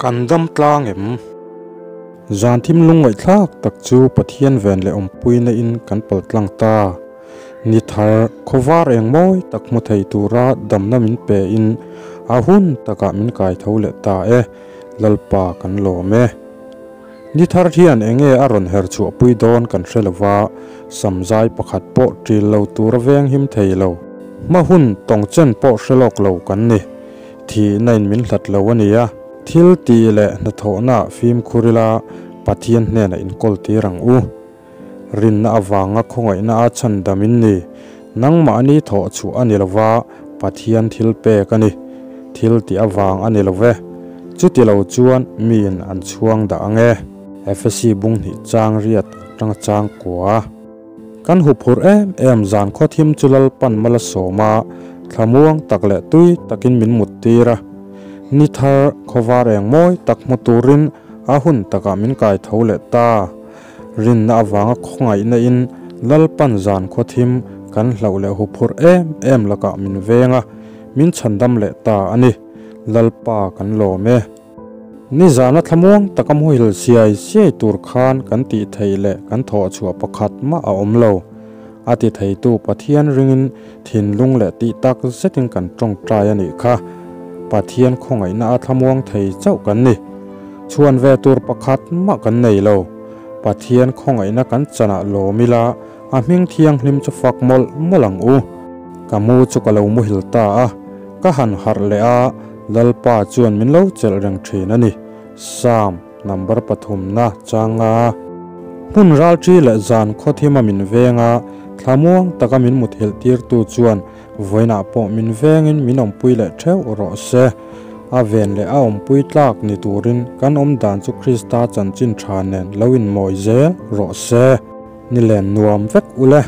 Kan dam tlang em? Zan thim lungngaihthlak tak chu Pathian ven leh awmpuina in kan pal tlang ta. Ni thar khawvar eng mawi tak hmu thei tura damna min pe in a hun takah min kai tho leh ta e, Lalpa kan lawm e. Ni thar hian enge a rawn her chhuahpui dawn kan hre lova, samzai pakhat pawh ṭil lo tura veng him thei lo. Hma hun tawng chen pawh hre lawk lo kan ni. Thihna in min hlat lo a nia. Thil tih leh hnathawhna fimkhur ila Pathian hnenah inkawl tir ang u. Rinna avanga khawngaihna a chhandam in ni. Nangmahni thawh chhuah a ni lova, Pathian thil pek a ni. Thil tih avang a ni lo ve. Chuti lo chuan miin an chhuang dah ang e. Efesi bung hnih chang riat atanga chang kua. Kan huphurh em em zan khawthim chu Lalpan mal a sawm a, thlamuang tak leh tui takin min mut tir a. Ni thar khawvar eng mawi tak hmu turin a hun takah min kai tho leh ta. Rinna avanga khawngaihna in Lalpan zan khawthim kan hlauh leh huphurh em em lakah min veng a, min chhandam leh ta a ni. Lalpa kan lawm e. Nizana thlamuang taka muhil siai siai tur khan kan tih theih leh kan thawh chhuah pakhat mah a awm lo. A ti theitu Pathian ringin thinlung leh tih tak zetin kan tawngtai a nih kha. Pathian khawngaihna a thlamuang thei chauh kan ni. Chhuan ve tur pakhat mah kan nei lo. Pathian khawngaihna kan chanah lawm ila a hming thianghlim chu fak mawlh mawlh ang u. Ka mu chu ka lo muhil ta a, ka han harh leh a, Lalpa chuan min lo chelh reng thin a ni. Psalm number pathumna changa hmun ralṭi leh zan khawthima min venga thlamuang taka min muthilh tirtu chuan vawiinah pawh min vengin min awmpui leh theuh rawh se. A ven leh a awmpui tlak ni turin kan awm dan chu Krista chanchin tha nen lo inmawi zel rawh se. Ni len nuam vek ule.